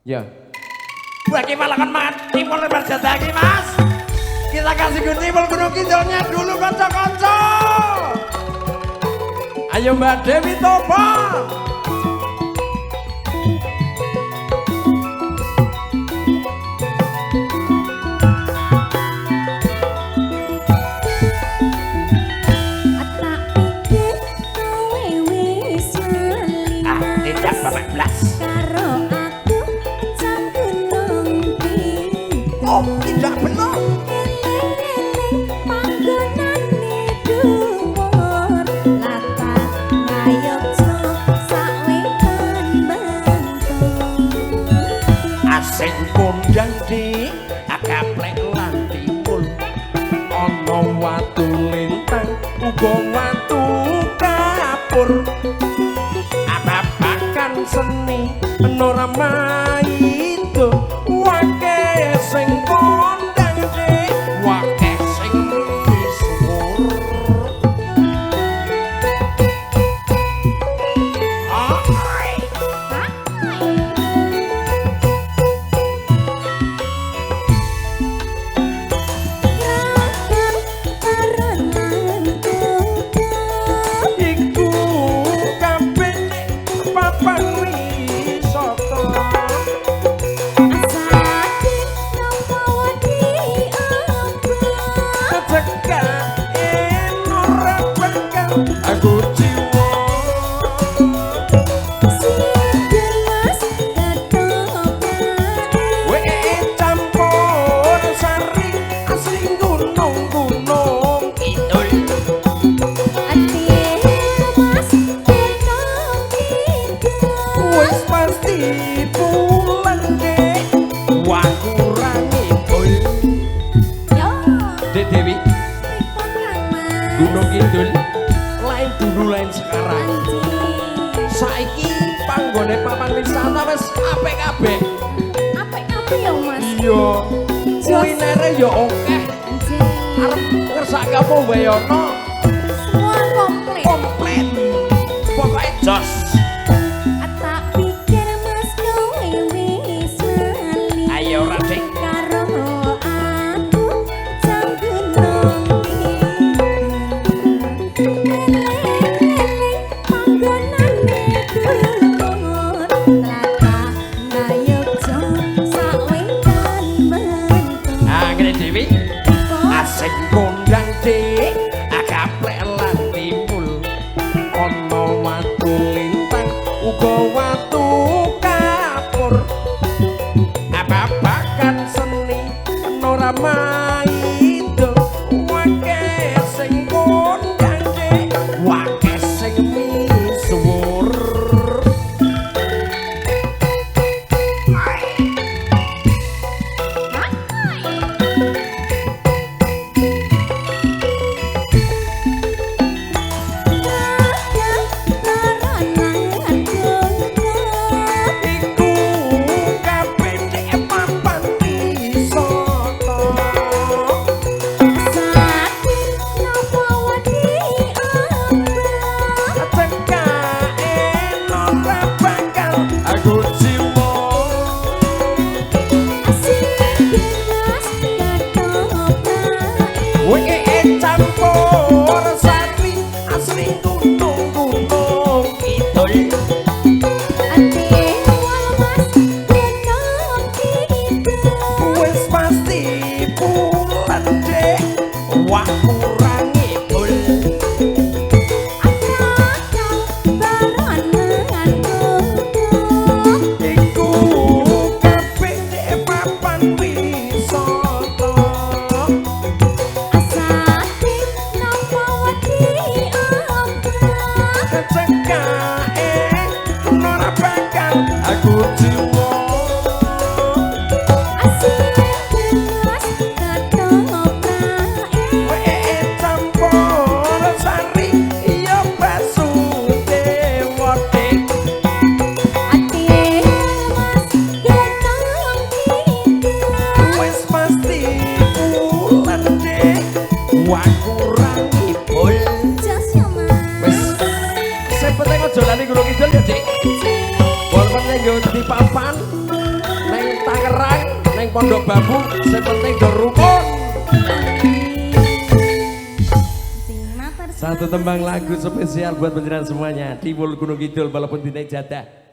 Ya. Bagi malakan mati mulai berjadagi Mas. Kita kasih kunci Gunung Kidulnya dulu kanca-kanca. Ayo Mbak Dewi Topa. Ah, tidak Bapak Blas. Oh, tidak benar. Asing kondang di akaplek lan timbul. Ana watu lintang uga watu kapur. Ababakan seni ora maido. Wake sing kondang dik, wake sing misuwur. Iku kabeh papan wisata. Aku jiwa campur sari asli gunung-gunung kidul. Wis pasti pulang dek, wakurane bol. Dek Dewi, Gunung Kidul lain dulu lain sekarang. Saiki panggone papan wisata wis apik kabeh. Apik kabeh ya Mas. Iya. Kulinere ya akeh. Arep ngersake apa wae ana. Semua komplit. Komplit. Pokoke jos. Tak pikir Mas kowe wis lali. Ayo ora Dik. Karo aku cang gunung Asing kondang dik, akaplek lan timbul. Ana watu lintang uga watu kapur. Ababakan seni ora maido. Wake sing kondang dik, wake sing misuwur. Iku kabeh dek papan wisata. Pondok Bambu, sing penting do rukun. Sing matur Satu tembang lagu spesial buat penjenengan semuanya di Wul Gunung Kidul walaupun dinaik jadah.